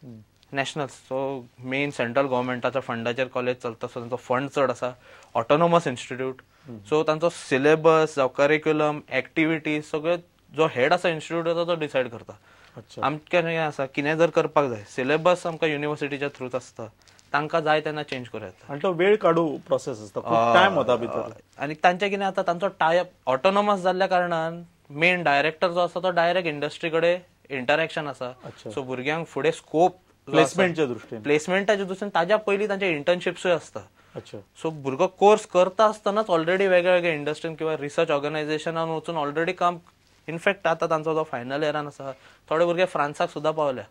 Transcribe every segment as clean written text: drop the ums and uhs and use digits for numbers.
National, so main central गव्हर्मेंटाच्या फंडाचेर college चलता, सो तांचो फंड चड आसा. ऑटोनॉमस इन्स्टिट्यूट, सो तांचो सिलेबस जावं करिक्युलम, एक्टिविटीज सगळे जो हेड आसा इन्स्टिट्यूटाचो तो डिसायड करता. आमकां हें आसा कितें जर करपाक जाय, सिलेबस आमकां युनिव्हर्सिटीच्या थ्रूच आसता, तांकां जाय तेन्ना चेंज करूं येता. आनी तो वेळ काडू प्रोसेस आसता, खूब टायम वता भितर. आनी तांचें कितें आतां तांचो टायप ऑटोनॉमस जाल्ल्या कारणान मेन डायरेक्टर जो आसा तो डायरेक्ट इंडस्ट्री कडेन इंटरॅक्शन आसा. सो भुरग्यांक फुडें स्कोप प्लेसमेंटच्या दृष्टीन, प्लेसमेंटाच्या दृष्टीन ताज्या पयलीं तांचे इंटर्नशिप्सूय आसता. सो भुरगो कोर्स करता आसतनाच ऑलरेडी वेगळे वेगळे इंडस्ट्रीन किंवा रिसर्च ऑर्गनायझेशनान वचून ऑलरेडी काम. इनफॅक्ट आतां तांचो जो फायनल इयरान आसा थोडे भुरगे फ्रांसाक सुद्दां पावल्या,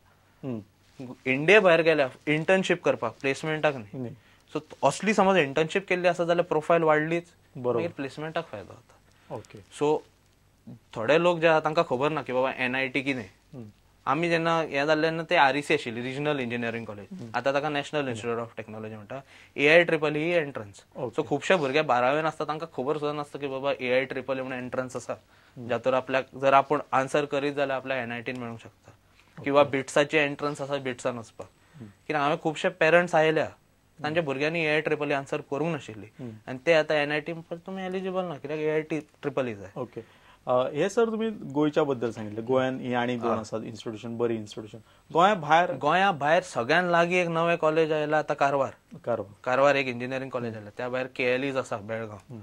इंडिये भायर गेल्या इंटर्नशीप करपाक, प्लेसमेंटाक न्ही. सो असली समज इंटर्नशीप केल्ली आसा जाल्यार प्रोफायल वाडलीच, मागीर प्लेसमेंटाक फायदो जाता. सो थोडे लोक जे आसा तांकां खबर ना की बाबा NIT कितें. आमी जेन्ना हें जाल्लें तेन्ना ते REC आशिल्ली, रिजनल इंजिनियरींग कॉलेज, आतां ताका नॅशनल इन्स्टिट्यूट ऑफ टेक्नॉलॉजी म्हणटा. AIEEE entrance. सो खुबशे भुरगे बारावेन आसता तांकां खबर सुद्दां नासता की बाबा AIEEE म्हणून एंट्रन्स आसा, जातूर आपल्याक जर आपूण आन्सर करीत जाल्यार आपल्याक NIT मेळूंक शकता. किंवा बिट्साची एंट्रन्स आसा बिट्सान वचपाक. कित्याक हांवें खुबशे पेरंट्स आयल्या तांच्या भुरग्यांनी AIEEE answer करूंक नाशिल्ली आनी ते आतां NIT तुमी एलिजिबल ना कित्याक AIEEE जाय. ओके, हे सर तुम्ही गोंयच्या बद्दल सांगितले, गोंयान ही आनी दोन आसात इन्स्टिट्यूशन, बरी इन्स्टिट्यूशन. गोंया भायर, गोंया भायर सगळ्यान लागीं एक नवें कॉलेज आयलां आतां कारवार. कारवार एक इंजिनियरींग कॉलेज आयलां. त्या भायर KLEs आसा बेळगांव,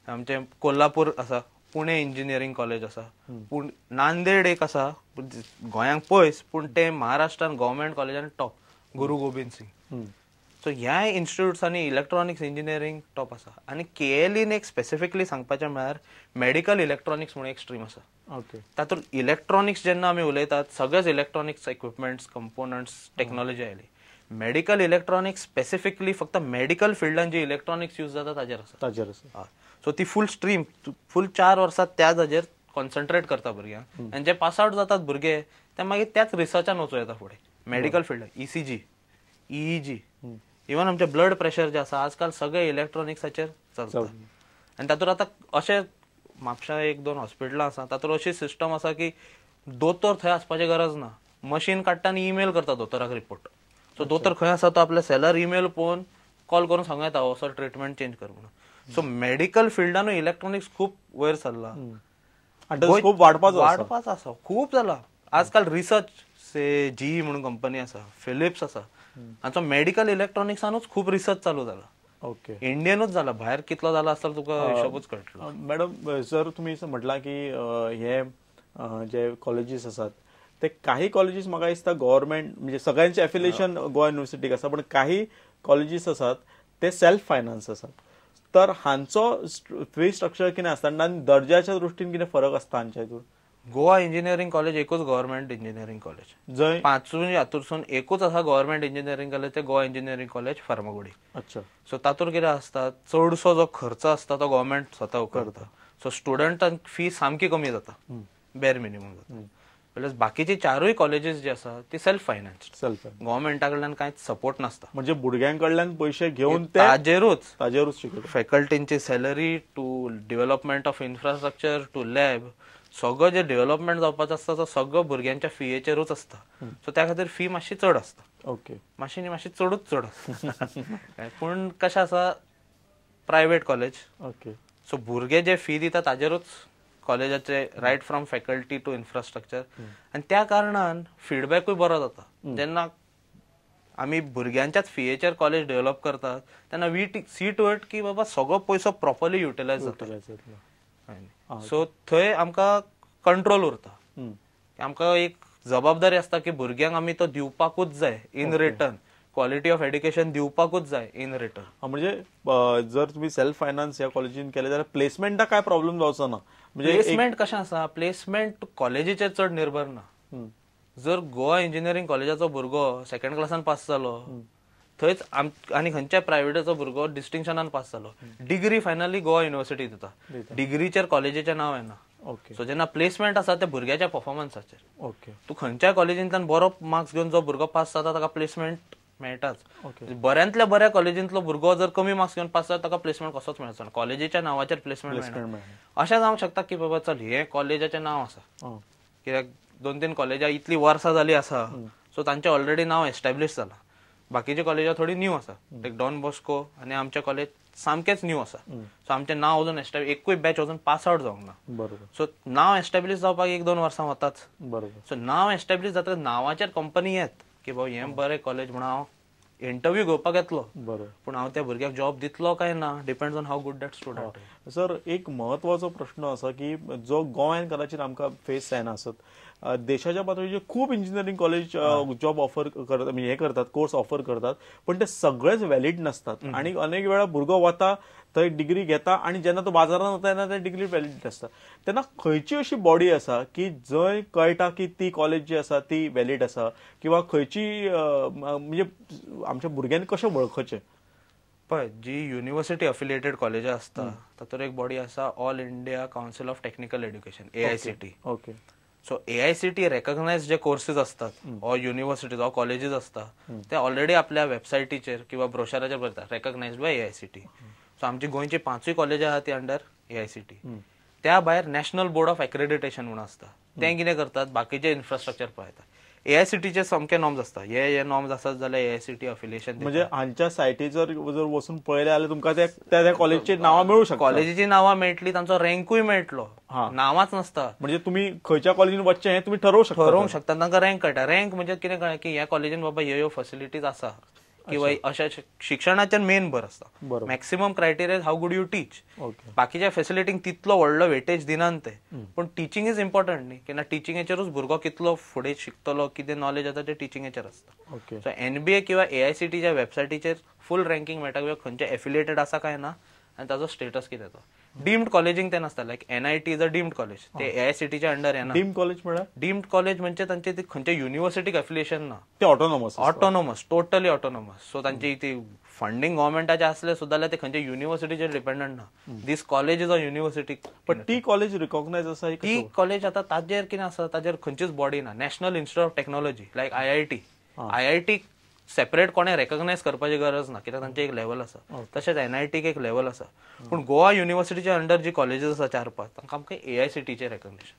आमचें कोल्हापूर आसा, पुणे इंजिनियरींग कॉलेज आसा, पूण नांदेड एक आसा गोंयांक पयस, पूण तें महाराष्ट्रान government कॉलेजान top, Guru Gobind Singh. So ह्या इन्स्टिट्यूट्सांनी इलेक्ट्रॉनिक्स इंजिनियरींग टॉप आसा. आनी KLEन एक स्पेसिफिकली सांगपाचें म्हळ्यार मेडिकल इलेक्ट्रॉनिक्स म्हणून एक स्ट्रीम आसा. तातूंत इलेक्ट्रॉनिक्स जेन्ना आमी उलयतात सगळेच इलेक्ट्रॉनिक्स इक्विपमेंट्स, कंपोनंट्स, टेक्नॉलॉजी आयली. मेडिकल इलेक्ट्रॉनिक्स स्पेसिफिकली फक्त मेडिकल फिल्डान जी इलेक्ट्रॉनिक्स यूज जाता ताजेर आसा. ताजेर आसा. सो ती फूल स्ट्रीम, फूल 4 वर्सां त्या जाजेर कॉन्सन्ट्रेट करता भुरग्यांक. आनी जे पास आवट जातात भुरगे ते मागीर त्याच रिसर्चान वचूं येता फुडें. मेडिकल फिल्डान ECG, EEG, even आमचें ब्लड प्रेशर जें आसा आजकाल सगळे इलेक्ट्रॉनिक्साचेर चलता. आनी तातूंत आतां अशें म्हापशा 1-2 हॉस्पिटलां आसा तातूंत अशी सिस्टम आसा की दोतोर थंय आसपाची गरज ना, मशीन काडटा आनी ईमेल करता दोतोराक रिपोर्ट. सो दोतोर खंय आसा तो आपल्या सेलर ईमेल पळोवन कॉल करून सांगू येता असो ट्रिटमेंट चेंज कर म्हणून. सो मेडिकल फिल्डानूय इलेक्ट्रॉनिक्स खूब वयर सरला, खूब वाडपाचो आसा, खूब जाला आजकाल. रिसर्च से GE म्हणून कंपनी आसा, फिलिप्स आसा, हांचो मेडिकल इलेक्ट्रॉनिक्सानूच खूब रिसर्च चालू जाला. ओके, इंडियनूच जाला, भायर कितलो जाला आसतलो तुका हिशोबूच कळटलो. मॅडम सर, तुमी म्हटलां की हे जे कॉलेजीस आसात ते काही कॉलेजीस म्हाका दिसता गव्हर्मेंट म्हणजे सगळ्यांचे एफिलिएशन गोवा युनिव्हर्सिटीक आसा, पण काही कॉलेजीस आसात ते सेल्फ फायनान्स आसात. तर हांचो फी स्ट्रक्चर कितें आसता आनी दर्जाच्या दृश्टीन कितें फरक आसता हांच्या हितून? गोवा इंजिनियरींग कॉलेज एकूच गव्हर्मेंट इंजिनियरींग कॉलेज, जंय पांचूय हातूंतसून एकूच आसा गव्हर्मेंट इंजिनियरींग कॉलेज, ते गोवा इंजिनियरींग कॉलेज फार्मागुडी. अच्छा. सो तातूंत कितें आसता, चडसो जो खर्च आसता तो गव्हर्मेंट स्वता करता. सो स्टुडंटांक फी सामकी कमी जाता, बेर मिनिमम जाता. प्लस बाकीची 4 कॉलेजीस जे आसा ती सेल्फ फायनान्स, सेल्फ, गव्हर्मेंटा कडल्यान कांयच सपोर्ट नासता. म्हणजे भुरग्यां कडल्यान पयशे घेवन ताजेरूच ताजेरूच शिकयता. फॅकल्टींची salary to development of infrastructure to lab, सगळं जे डेव्हलपमेंट जावपाचो आसता तो सगळं भुरग्यांच्या फियेचेरूच आसता. सो त्या खातीर फी मातशी चड आसता. ओके, मातशी न्ही, मातशी चडूच चड आसता. पूण कशें आसा, प्रायवेट कॉलेज. ओके, सो भुरगे जे फी दिता ताजेरूच कॉलेजाचे right from faculty to infrastructure, आनी त्या कारणान फिडबॅकूय बरो जाता. जेन्ना आमी भुरग्यांच्याच फियेचेर कॉलेज डेव्हलप करतात तेन्ना we see to it की बाबा सगळो पयसो प्रॉपरली युटिलायज जाता. सो थंय आमकां कंट्रोल उरता, आमकां एक जबाबदारी आसता की भुरग्यांक आमी तो दिवपाकूच जाय in return, quality of education दिवपाकूच जाय इन रिटर्न. म्हणजे जर तुम्ही सेल्फ फायनान्स ह्या कॉलेजीन केले जाल्यार प्लेसमेंटाक काय प्रॉब्लेम जावचो ना. म्हणजे प्लेसमेंट कशें आसा, प्लेसमेंट कॉलेजीचेर चड निर्भर ना. जर गोवा इंजिनियरींग कॉलेजाचो भुरगो सेकंड क्लासान पास जालो थंयच आनी खंयच्याय प्रायव्हेटाचो भुरगो डिस्टिंक्शनान पास जालो, डिग्री फायनली गोवा युनिव्हर्सिटी दिता, डिग्रीचेर कॉलेजीचें नांव येना. सो जेन्ना प्लेसमेंट आसा त्या भुरग्याच्या परफॉर्मन्साचेर. ओके, तूं खंयच्याय कॉलेजींतल्यान बरो मार्क्स घेवन जो भुरगो पास जाता ताका प्लेसमेंट मेळटाच. बऱ्यांतल्या बऱ्या कॉलेजींतलो भुरगो जर कमी मार्क्स घेवन पास जाता ताका प्लेसमेंट कसोच मेळचो ना, कॉलेजीच्या नांवाचेर प्लेसमेंट मेळना. अशें जावंक शकता की बाबा चल हें कॉलेजाचें नांव आसा, कित्याक 2-3 कॉलेजां इतलीं वर्सां जालीं आसा, सो तांचे ऑलरेडी नांव एस्टॅब्लिश जालां. बाकीचे कॉलेजां थोडी न्यू आसा, लायक डॉन बॉस्को आनी आमचे कॉलेज सामकेंच न्यू आसा. सो आमचें नांव अजून एकूय बॅच अजून पास आवट जावंक ना. बरोबर. सो नांव एस्टॅब्लिश जावपाक 1-2 वर्सां वताच. बरोबर. सो नांव एस्टॅब्लिश जातकच नांवाचेर कंपनी येत की बाबा हें बरें कॉलेज म्हणून हांव इंटरव्यू घेवपाक येतलो. बरोबर. पूण हांव त्या भुरग्याक जॉब दितलो काय ना depends on how good that student. Sir, एक महत्वाचो प्रश्न आसा की जो गोंयांत कदाचित आमकां फेस जायना आसत, देशाच्या पातळीचेर खूब इंजिनियरींग कॉलेज जॉब ऑफर करतात, म्हणजे हे करतात, कोर्स ऑफर करतात, पण ते सगळेच व्हॅलिड नसतात. आणि अनेक वेळा भुरगो वता थंय डिग्री घेता आणि जेन्ना तो बाजारात वता तेन्ना ते डिग्री व्हॅलिड नासता. तेन्ना खंयची अशी बॉडी आसा की जंय कळटा की ती कॉलेज जी आसा ती व्हॅलिड आसा, किंवा खंयची म्हणजे आमच्या भुरग्यांनी कशें वळखचें? पळय, जी युनिव्हर्सिटी अफिलिएटेड कॉलेजां आसता तातूंत एक बॉडी आसा, All India Council of Technical Education, AICTE. Okay. So AICTE recognise J courses असतात ऑर युनिव्हर्सिटीज ऑर कॉलेजीस असता ते ऑलरेडी आपल्या वेबसायटीचेर किंवा ब्रोशराचेर बरयतात रेकग्नायज बाय AICTE. सो आमची गोंयची 5 कॉलेजां आहा ती अंडर AICTE. त्या भायर नॅशनल बोर्ड ऑफ एक्रेडिटेशन म्हणून आसता, ते कितें करतात बाकीचे इन्फ्रास्ट्रक्चर पळयतात. AICTEचे सामके नॉर्म्स आसता, हे नॉर्म्स आसत जाल्यार AICTE affiliation. म्हणजे हांच्या सायटीचेर जर वचून पळयलें जाल्यार तुमकां त्या कॉलेजीची नांवां मेळूं शकता. कॉलेजीची नांवां मेळटली, तांचो रँकूय मेळटलो, नांवांच नासता. म्हणजे तुमी खंयच्या कॉलेजीन वचचें हें तुमी ठरोवंक शकता. ठरोवंक शकता, तांकां रँक कळटा. रँक म्हणजे कितें कळ्ळें की ह्या कॉलेजीन बाबा ह्यो फॅसिलिटीज आसा किंवा अशा शिक्षणाचेर मेन भर आसता. Maximum criteria how good you teach. बाकीच्या फॅसिलिटींक तितलो व्हडलो वेटेज दिनात ते, पूण टिचींग is important न्ही. केन्ना टिचिंगेचेरूच भुरगो कितलो फुडें शिकतलो, कितें नॉलेज येता तें टिचिंगेचेर आसता. सो NBA किंवा AICTEच्या वेबसायटीचेर फूल रँकींग मेळटा किंवा खंयचे एफिलिएटेड आसा काय ना आनी ताजो स्टेटस कितें तो. डीम्ड कॉलेजींक ते नासता, like NIT is a deemed college, ते AICTEच्या अंडर येना. डीम्ड कॉलेज म्हळ्यार? डीम्ड कॉलेज म्हणजे तांचे ती खंयच्या युनिव्हर्सिटीक एफिलिएशन ना, ते autonomous. Autonomous, totally autonomous. So तांची ती फंडींग गव्हर्मेंटाचे असले सुद्दां जाल्यार ते खंयच्या युनिव्हर्सिटीचेर डिपेंडंट ना. This college is a university. पण ती कॉलेज रिकॉग्नायज आसा? ती कॉलेज आतां ताजेर कितें आसा, ताजेर खंयचीच बॉडी ना. National Institute of Technology like IIT, IIT separate कोणें रेकग्नायज करपाची गरज ना कित्याक तांचें एक लेवल आसा. तशेंच NITक एक लेवल आसा. पूण गोवा युनिव्हर्सिटीच्या अंडर जी कॉलेजीस आसा 4-5 तांकां आमकां AICTEचें recognition.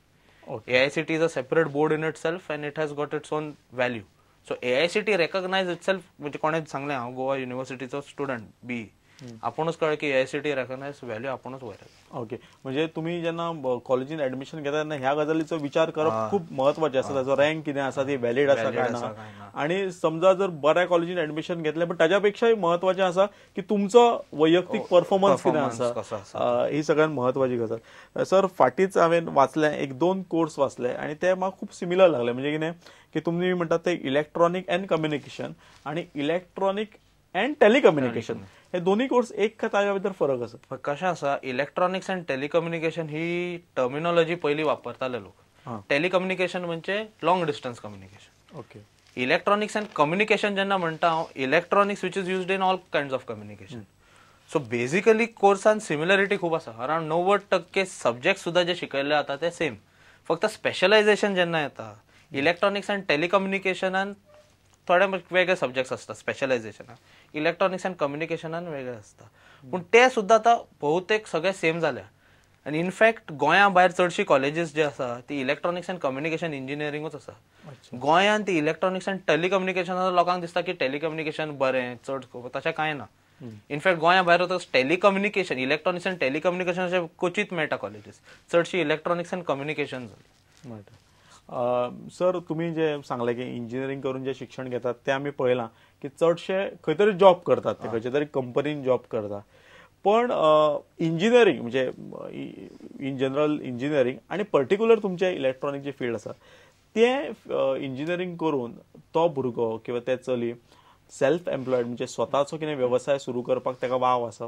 AICTE is a separate board in itself and it has got its own value. So AICTE recognise itself म्हणजे कोणें सांगलें हांव गोवा युनिव्हर्सिटीचो स्टुडंट बी, आपुणूच कळ्ळें की AICTE recognise value आपुणूच वयर येता. ओके, म्हणजे तुमी जेन्ना कॉलेजीन एडमिशन घेता तेन्ना ह्या गजालीचो विचार करप खूब महत्वाचें आसा. ताचो रँक कितें आसा, ती व्हॅलिड आसा काय ना. आणि समजा जर बऱ्या कॉलेजीन एडमिशन घेतलें, पण ताज्या पेक्षाय महत्वाचें आसा की तुमचो वैयक्तीक परफॉर्मन्स कितें आसा, ही सगळ्यात महत्वाची गजाल. सर, फाटींच हांवें वाचलें, 1-2 कोर्स वाचले आनी ते म्हाका खूब सिमिलर लागले. म्हणजे कितें की तुमी म्हणटात ते इलेक्ट्रॉनीक अँड कम्युनिकेशन आनी इलेक्ट्रॉनीक अँड टेलिकम्युनिकेशन, हे दोन्ही कोर्स एक का ताज्या भितर फरक आसा? कशें आसा, electronics and telecommunication he terminology पयलीं वापरताले लोक. टेलिकम्युनिकेशन म्हणजे long distance communication. Okay. Electronics and communication जेन्ना म्हणटा हांव, electronics which is used in all kinds of communication. So basically कोर्सान similarity खूब आसा. अरावंड 90% सब्जेक्ट सुद्दां जे शिकयल्ले जाता ते सेम, फक्त स्पेशलायझेशन जेन्ना येता इलेक्ट्रॉनिक्स अँड टेलिकम्युनिकेशनान थोडे वेगळे सब्जेक्ट्स आसता स्पेशलायझेशनान, इलेक्ट्रॉनिक्स अँड कम्युनिकेशनान वेगळे आसता. पूण ते सुद्दां आतां बहुतेक सगळे सेम जाल्या. आनी इनफॅक्ट गोंया भायर चडशी कॉलेजीस जे आसा ती इलेक्ट्रॉनिक्स अँड कम्युनिकेशन इंजिनियरिंगूच आसा. गोंयांत ती इलेक्ट्रॉनिक्स अँड टेलिकम्युनिकेशन लोकांक दिसता की टेलिकम्युनिकेशन बरें चड, तशें कांय ना. इनफॅक्ट गोंया भायर वतकच टेलिकम्युनिकेशन, इलेक्ट्रॉनिक्स अँड टेलिकम्युनिकेशन अशें क्वचीत मेळटा कॉलेजीस, चडशी इलेक्ट्रॉनिक्स अँड कम्युनिकेशन मेळटा. सर, तुमी जे सांगलें की इंजिनियरींग करून जे शिक्षण घेतात ते आमी पळयलां की चडशे खंय तरी जॉब करतात, ते खंयच्या तरी कंपनीन जॉब करतात. पण इंजिनियरींग म्हणजे इन जनरल इंजिनियरींग आनी पर्टिक्युलर तुमचें इलेक्ट्रॉनीक जे फिल्ड आसा तें इंजिनियरींग करून तो भुरगो किंवा ते चली सेल्फ एम्प्लॉयड म्हणजे स्वताचो कितें वेवसाय सुरू करपाक ताका वाव आसा?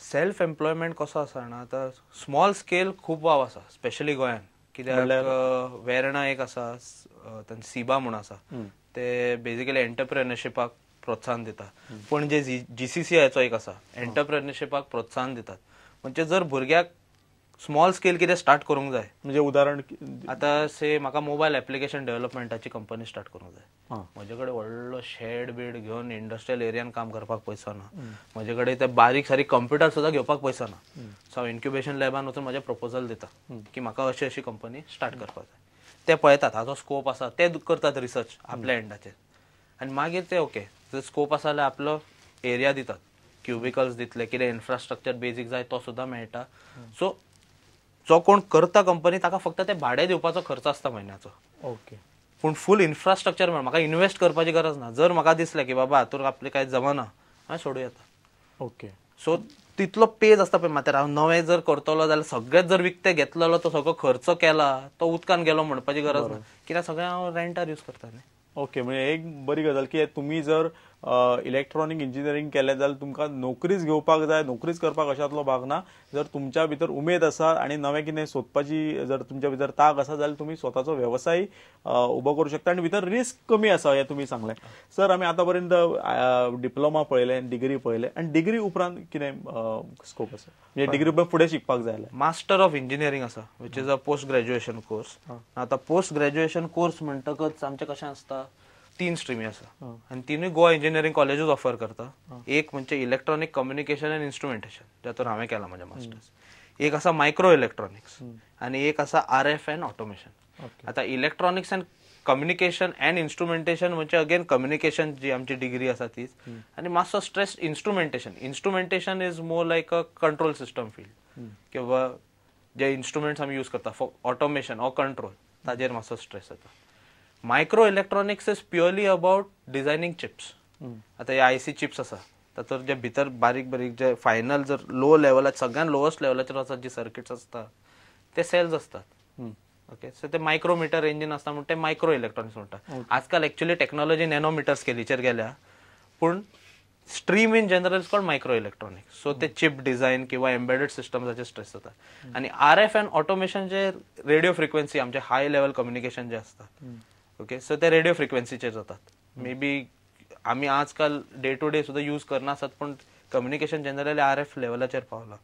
सेल्फ एम्प्लॉयमेंट कसो आसा ना, आतां स्मॉल स्केल खूब वाव आसा, स्पेशली गोंयांत. कित्याक वेर्णा एक आसा, सिबा म्हूण आसा, ते बेजिकली एंटरप्रेनरशिपाक प्रोत्साहन दिता. पूण जे GCCIचो एक आसा, एंटरप्रेनरशिपाक प्रोत्साहन दितात. म्हणजे जर भुरग्याक स्मॉल स्केल कितें स्टार्ट करूंक जाय, म्हणजे उदाहरण आतां से म्हाका मोबायल एप्लिकेशन डेव्हलपमेंटाची कंपनी स्टार्ट करूंक जाय, म्हजे कडेन व्हडलो शेड बीड घेवन इंडस्ट्रियल एरियान काम करपाक पयसो ना, म्हजे कडेन ते बारीक सारीक कंप्युटर सुद्दां घेवपाक पयसो ना. सो हांव इन्क्युबेशन लॅबान वचून म्हजें प्रपोजल दिता की म्हाका अशी अशी कंपनी स्टार्ट करपाक जाय. ते पळयतात हाजो स्कोप आसा, ते करतात रिसर्च आपल्या एंडाचेर आनी मागीर ते ओके जर स्कोप आसा जाल्यार आपलो एरिया दितात, क्युबिकल्स दितले, कितें इन्फ्रास्ट्रक्चर बेजीक जाय तो सुद्दां मेळटा. सो जो कोण करता कंपनी ताका फक्त ते भाडें दिवपाचो खर्च आसता म्हयन्याचो. ओके, पूण फूल इन्फ्रास्ट्रक्चर मेळ, म्हाका इन्वेस्ट करपाची गरज ना. जर म्हाका दिसलें की बाबा हातूंत आपलें कांय जमना हांवें सोडूं येता. ओके, सो तितलो पेज आसता पळय माथ्यार. हांव नवें जर करतलो जाल्यार सगळेंच जर विकतें घेतलेलो तो सगळो खर्च केला तो उदकान गेलो म्हणपाची गरज ना, कित्याक सगळें हांव रेंटार यूज करता न्ही. ओके, म्हणजे एक बरी गजाल की तुमी जर इलेक्ट्रॉनिक इंजिनियरींग केलें जाल्यार तुमकां नोकरीच घेवपाक जाय, नोकरीच करपाक अशांतलो भाग ना. जर तुमच्या भितर उमेद आसा आनी नवें कितें सोदपाची जर तुमच्या भितर ताक आसा जाल्यार तुमी स्वताचो वेवसाय उबो करूं शकता आनी भितर रिस्क कमी आसा हें तुमी सांगलें. सर, आमी आतां पर्यंत डिप्लोमा पळयलें, डिग्री पळयलें, आनी डिग्री उपरांत कितें स्कोप आसा, म्हणजे डिग्री उपरांत फुडें शिकपाक जाय जाल्यार? मास्टर ऑफ इंजिनियरींग आसा, which is a post graduation course. आतां पोस्ट ग्रॅज्युएशन कोर्स म्हणटकच आमचें कशें आसता, 3 स्ट्रीमी आसा आनी तिनूय गोवा इंजिनियरींग कॉलेजूच ऑफर करता. एक म्हणजे इलेक्ट्रॉनिक कम्युनिकेशन अँड इन्स्ट्रुमेंटेशन, जातून हांवें केला म्हजें मास्टर्स. एक आसा मायक्रो इलेक्ट्रॉनिक्स आनी एक आसा आर एफ अँड ऑटोमेशन. आतां electronics and communication and instrumentation म्हणजे अगेन कम्युनिकेशन जी आमची डिग्री आसा तीच, आनी मातसो stress instrumentation. Instrumentation is more like a control system field, किंवा जे इन्स्ट्रुमेंट्स आमी यूज करता फॉर ऑटोमेशन ऑर कंट्रोल, ताजेर मातसो स्ट्रेस येता. Micro electronics is purely about designing chips. आतां हे आयसी चिप्स आसा तातूंत जे भितर बारीक बारीक जे फायनल जर लो लेवलार सगळ्यान लोवस्ट लेवलाचेर वचत जी सर्किट्स आसता ते सेल्स आसतात. ओके, सो ते मायक्रोमिटर रेंजीन आसता म्हणून ते मायक्रो इलेक्ट्रॉनिक्स म्हणटा. आजकाल एक्चुअली टेक्नॉलॉजी नॅनोमिटर स्केलीचेर गेल्या, पूण stream in general is called micro electronics. So ते चिप डिझायन किंवा एम्बेडेड सिस्टम्साचे स्ट्रेस जाता. आनी आर एफ अँड ऑटोमेशन जे रेडिओ फ्रिक्वेन्सी आमचे हाय लेवल कम्युनिकेशन जे आसता, ओके, सो ते रेडिओ फ्रिक्वेन्सीचेर जातात. मे बी आमी आजकाल डे टू डे सुद्दां यूज करना आसत, पूण कम्युनिकेशन जनरली आर एफ लेवलाचेर पावला.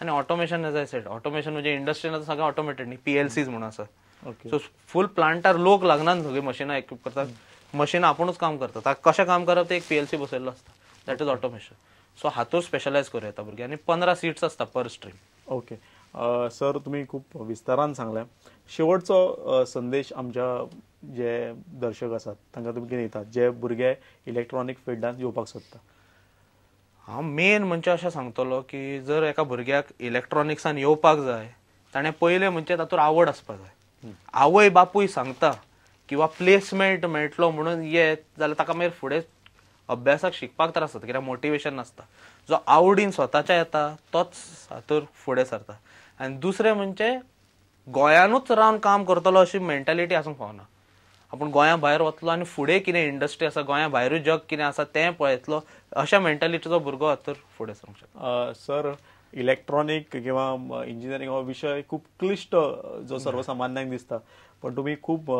आनी automation, as I said, automation म्हणजे इंडस्ट्रीन आतां सगळें ऑटोमेटेड न्ही, पीएलसीज म्हणून आसा. सो फूल प्लांटार लोक लागना, सगळीं मशिनां इक्विप करतात, मशिनां आपुणूच काम करतात. ताका कशें काम करप ते एक पीएलसी बसयल्लो आसता, that is automation. सो हातूंत स्पेशलायज करूं येता भुरगीं आनी 15 सीट्स आसता पर स्ट्रीम. ओके सर, तुम्ही खूप विस्तारान सांगलें. शेवटचो संदेश आमच्या जे दर्शक आसात तांकां तुमी कितें दितात, जे भुरगे इलेक्ट्रॉनीक फिल्डान येवपाक सोदता? हांव मेन म्हणजे अशें सांगतलो की जर एका भुरग्याक इलेक्ट्रॉनिक्सान येवपाक जाय, ताणें पयलें म्हणजे तातूंत आवड आसपाक जाय. आवय बापूय सांगता किंवा प्लेसमेंट मेळटलो म्हणून येत जाल्यार ताका मागीर फुडें अभ्यासाक शिकपाक त्रास जाता, कित्याक मोटिवेशन नासता. जो आवडीन स्वताच्या येता तोच हातूंत फुडें सरता. आनी दुसरें म्हणजे गोंयानूच रावन काम करतलो अशी मेंटालिटी आसूंक फावना. आपूण गोंया भायर वतलो आनी फुडें कितें इंडस्ट्री आसा, गोंया भायरूय जग कितें आसा तें पळयतलो, अशा मेंटालिटीचो भुरगो हातूंत फुडें सरूंक शकता. सर, इलेक्ट्रॉनीक किंवा इंजिनियरींग हो विशय खूब क्लिश्ट जो सर्वसामान्यांक दिसता, पण तुमी खूब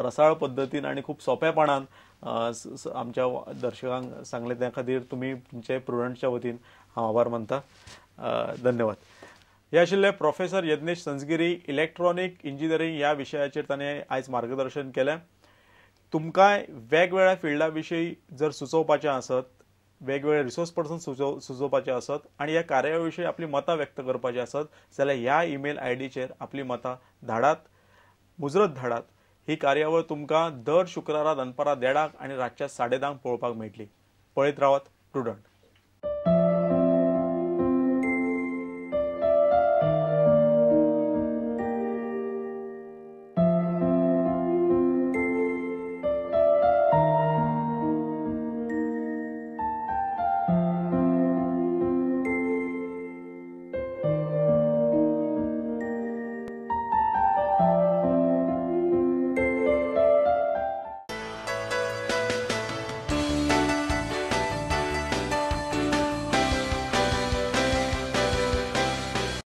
रसाळ पद्दतीन आनी खूब सोंपेपणान आमच्या दर्शकांक सांगलें, त्या खातीर तुमी तुमचे प्रुडंटच्या वतीन हांव आभार मानता. धन्यवाद. हे आशिल्ले professor Yagnesh Sanzgiri. Electronic engineering ह्या विशयाचेर ताणें आयज मार्गदर्शन केलें. तुमकांय वेगवेगळ्या फिल्डा विशीं जर सुचोवपाचें आसत, वेगवेगळे रिसोर्स पर्सन सुचोवपाचे आसत आनी ह्या कार्यावळी विशीं आपली मतां व्यक्त करपाची आसत जाल्यार ह्या ईमेल I डीचेर आपली मतां धाडात, मुजरत धाडात. ही कार्यावळ तुमकां दर शुक्रारा दनपारां 1:30 आनी रातच्या 10:30 पळोवपाक मेळटली. पळयत रावात प्रुडंट.